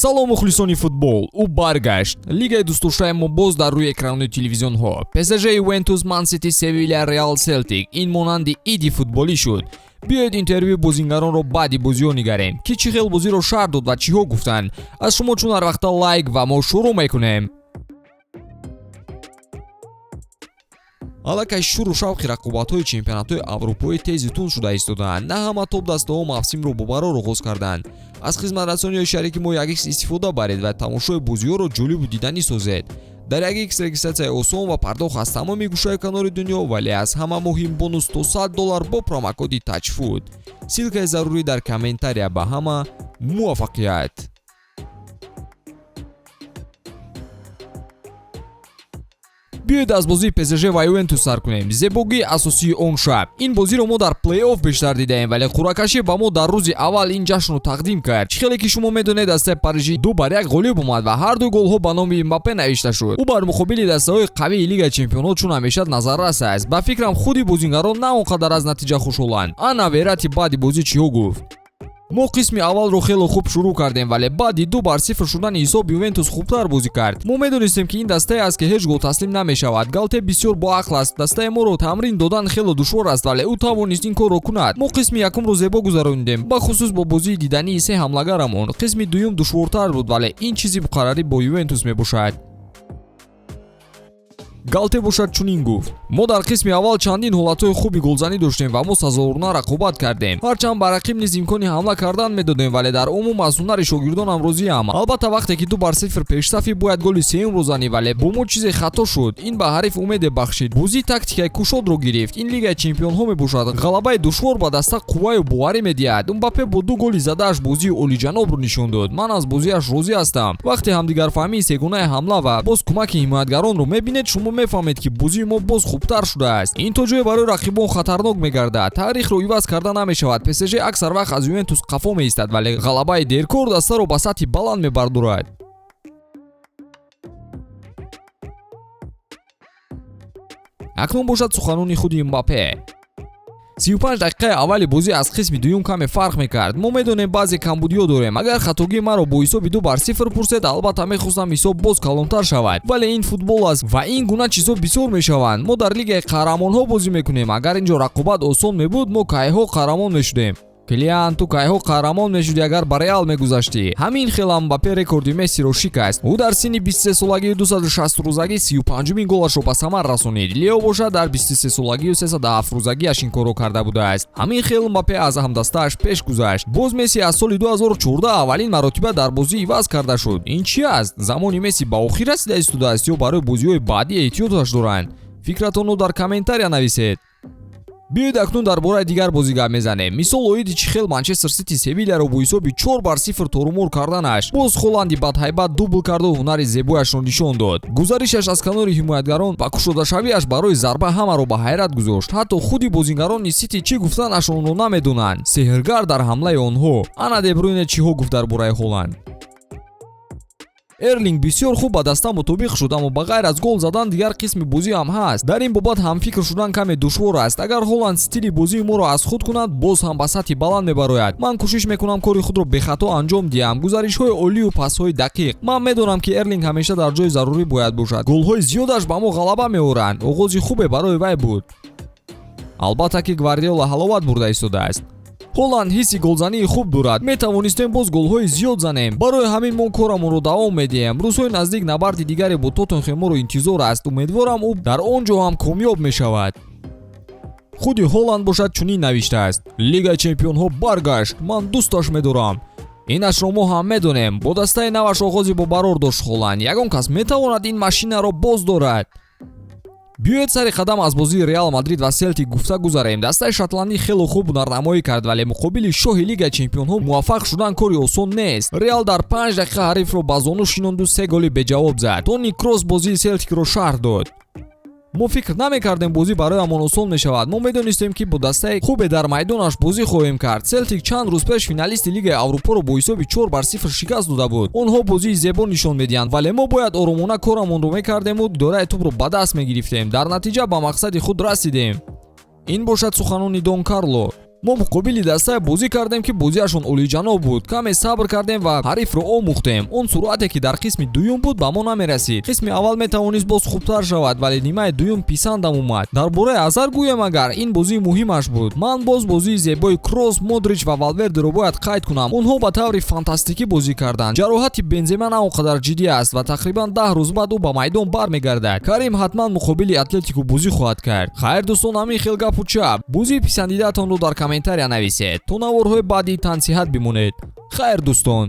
Салом, мухлисони футбол! Ӯ баргашт. Лигаи дӯстдоштаи мо боз дар рӯи экранои телевизионҳо. ПСЖ, Ювентус, Мансити, Севиля, Реал, Селтик. Ин монанди иди футболӣ шуд. Биёед, интервюи бозингаронро баъди бозиҳо нигарем, ки чӣ хел бозиро шарҳ дод ва чиҳо гуфтанд. Аз шумо чун ҳар вақта лайк ва мо шурӯъ мекунем. Аллакай шуру шавқи рақобатҳои чемпионатҳои аврупоӣ тези тунд шуда истодаанд. На ҳама топ дастаҳо мавсимро бобарор оғоз карданд. Аз хизматрасониҳои шарики мо 1x истифода баред ва тамошои бозиҳоро ҷолибу диданӣ созед. Дар 1x регистратсияи осон ва пардохт аз тамоми гӯшаю канори дунё, вале аз ҳама муҳим бонус то $100 бо промокоди TAJFOOT. Ссылкаи зарурӣ дар комментария. Ба ҳама муваффақият! Биёед, аз бозии ПСЖ ва Ювентус сар кунем. Зебогии асосии он шаб: ин бозиро мо дар плей-офф бештар дидаем, вале қуръакашӣ ба мо дар рӯзи аввал ин ҷашнро тақдим кард. Чӣ хеле ки шумо медонед, дастаи парижӣ 2-1 ғолиб омад ва ҳарду голҳо ба номи Мбаппе навишта шуд. Ӯ бар муқобили дастаҳои қавии Лигаи чемпионҳо чун ҳамеша назаррас аст. Ба фикрам, худи бозингарон на он қадар аз натиҷа хушҳоланд. Ана Верати баъди бозӣ чиҳо гуфт: «Мо қисми аввалро хеле хуб шурӯъ кардем, вале баъди 2-0 шудани ҳисоб Ювентус хубтар бозӣ кард. Мо медонистем, ки ин дастае аст, ки ҳеҷ гоҳ таслим намешавад. Галте бисёр боақл аст. Дастаи моро тамрин додан хеле душвор аст, вале ӯ тавонист ин корро кунад. Мо қисми якумро зебо гузаронидем, бахусус бо бозии дидании се ҳамлагарамон. Қисми дуюм душвортар буд, вале ин чизи муқаррарӣ бо Ювентус мебошад». Галте бошад чунин гуфт: «Мо дар қисми аввал чандин ҳолатҳои хуби голзанӣ доштем ва мо сазоворона рақобат кардем. Ҳарчанд ба рақиб низ имкони ҳамла кардан медодем, вале дар умум аз ҳунари шогирдонам розиам. Албатта, вақте ки 2-0 пешсафӣ, бояд голи сеюмро занӣ, вале бо мо чизе хато шуд. Ин ба ҳариф умеде бахшид. Бозӣ тактикаи кушодро гирифт. Ин Лигаи чемпионҳо мебошад. Ғалабаи душвор ба даста қувваю боварӣ медиҳад. Мбаппе бо ду голи задааш бозии олиҷанобро нишон дод. Ман аз бозиаш розӣ ҳастам. Вақте ҳамдигарфаҳмии сегонаи ҳамла ва боз кӯмаки ҳимоятгаронро мебинед, шумо мефаҳмед, ки бозии мо боз хубтар шудааст. Ин то ҷое барои рақибон хатарнок мегардад. Таърихро иваз карда намешавад. ПСЖ аксар вақт аз Ювентус қафо меистад, вале ғалабаи деркор дастаро ба сатҳи баланд мебардорад». Акнун бошад суханони худи Мбаппе: «35 дақиқаи аввали бозӣ аз қисми дуюм каме фарқ мекард. Мо медонем, баъзе камбудиҳо дорем. Агар хатогии маро бо ҳисоби 2-0 пурсед, албатта, мехостам ҳисоб боз калонтар шавад, вале ин футбол аст ва ин гуна чизҳо бисёр мешаванд. Мо дар Лигаи қаҳрамонҳо бозӣ мекунем. Агар ин ҷо рақобат осон мебуд, мо кайҳо қаҳрамон мешудем. Килиан, ту кайҳо қаҳрамон мешудӣ, агар ба Реал мегузаштӣ». Ҳамин хел Мбаппе рекорди Мессиро шикаст. Ӯ дар синни 23 солагию 260 рӯзагӣ 35-умин голашро ба самар расонид. Лео бошад дар 23 солагию 307 рӯзагиаш ин корро карда будааст. Ҳамин хел Мбаппе аз ҳамдастааш пеш гузашт. Боз Месси аз соли 2014 аввалин маротиба дар бозӣ иваз карда шуд. Ин чи аст? Замони Месси ба охир расида истодааст ё барои бозиҳои баъдӣ эҳтиёташ доранд? Фикратонро дар комментария нависед. Биёед, акнун дар бораи дигар бозӣ гап мезанем. Мисол, оиди чӣ хел Манчестер Сити Севилияро бо ҳисоби 4-0 торумор карданаш. Боз Холанди бадҳайбат дубл карду ҳунари зебояшро нишон дод. Гузаришаш аз канори ҳимоятгарон ва кушодашавиаш барои зарба ҳамаро ба ҳайрат гузошт. Ҳатто худи бозингарони Сити чӣ гуфтанаш онро намедонанд. Сеҳргар дар ҳамлаи онҳо. Ана Дебруйне чиҳо гуфт дар бораи Холанд: «Эрлинг бисёр хуб ба даста мутобиқ шуд, аммо ба ғайр аз гол задан дигар қисми бозӣ ҳам ҳаст. Дар ин бобат ҳамфикр шудан каме душвор аст. Агар Холанд стили бозии моро аз худ кунад, боз ҳам ба сатҳи баланд мебарояд. Ман кӯшиш мекунам кори худро бехато анҷом диҳам, гузаришҳои олию пасҳои дақиқ. Ман медонам, ки Эрлинг ҳамеша дар ҷои зарурӣ бояд бошад. Голҳои зиёдаш ба мо ғалаба меоранд. Оғози хубе барои вай буд». Албатта, ки Гвардиола ҳаловат бурда истодааст. «Ҳоланд ҳисси голзании хуб дорад. Метавонистем боз голҳои зиёд занем. Барои ҳамин мо корамонро давом медиҳем. Рӯзҳои наздик набарди дигаре бо Тоттенхем моро интизор аст. Умедворам, ӯ дар он ҷо ҳам комёб мешавад». Худи Ҳоланд бошад чунин навиштааст: «Лигаи чемпионҳо баргашт. Ман дӯсташ медорам. Инашро мо ҳам медонем. Бо дастаи наваш оғози бобарор дошт Холанд. Ягон кас метавонад ин машинаро боз дорад?» Биёед, сари қадам аз бозии Реал Мадрид ва Селтик гуфта гузарем. Дастаи шотландӣ хело хуб ҳунарнамоӣ кард, вале муқобили шоҳи Лигаи чемпионҳо муваффақ шудан кори осон нест. Реал дар 5 дақиқа ҳарифро ба зону шинонду се голи беҷавоб зад. Тони Кросс бозии Селтикро шарҳ дод: «Мо фикр намекардем, бозӣ бароямон осон мешавад. Мо медонистем, ки бо дастаи хубе дар майдонаш бозӣ хоҳем кард. Селтик чанд рӯз пеш финалисти Лигаи Аврупоро бо ҳисоби 4-0 шикаст дода буд. Онҳо бозии зебо нишон медиҳанд, вале мо бояд оромона корамонро мекардему идораи тӯбро ба даст мегирифтем. Дар натиҷа ба мақсади худ расидем». Ин бошад суханони Дон Карло. Мо муқобили дастае бозӣ кардем, ки бозиашон олиҷаноб буд. Каме сабр кардем ва ҳарифро омӯхтем. Он суръате, ки дар қисми дуюм буд, ба мо намерасид. Қисми аввал метавонист боз хубтар шавад, вале нимаи дуюм писандам омад. Дар бораи Азар гӯем агар, ин бозии муҳимаш буд. Ман боз бозии зебои Кросс, Модрич ва Валвердеро бояд қайд кунам. Онҳо ба таври фантастикӣ бозӣ карданд. Ҷароҳати Бензема на он қадар ҷиддӣ аст ва тақрибан 10 рӯз баъд ӯ ба майдон бармегардад. Карим ҳатман муқобили Атлетико бозӣ хоҳад кард. Хайр, дӯстон, ҳамин хел гапу чап. Бозии писандидаатонро дар комментария нависед. То наворҳои баъдӣ тансиҳат бимонед. Хайр, дӯстон.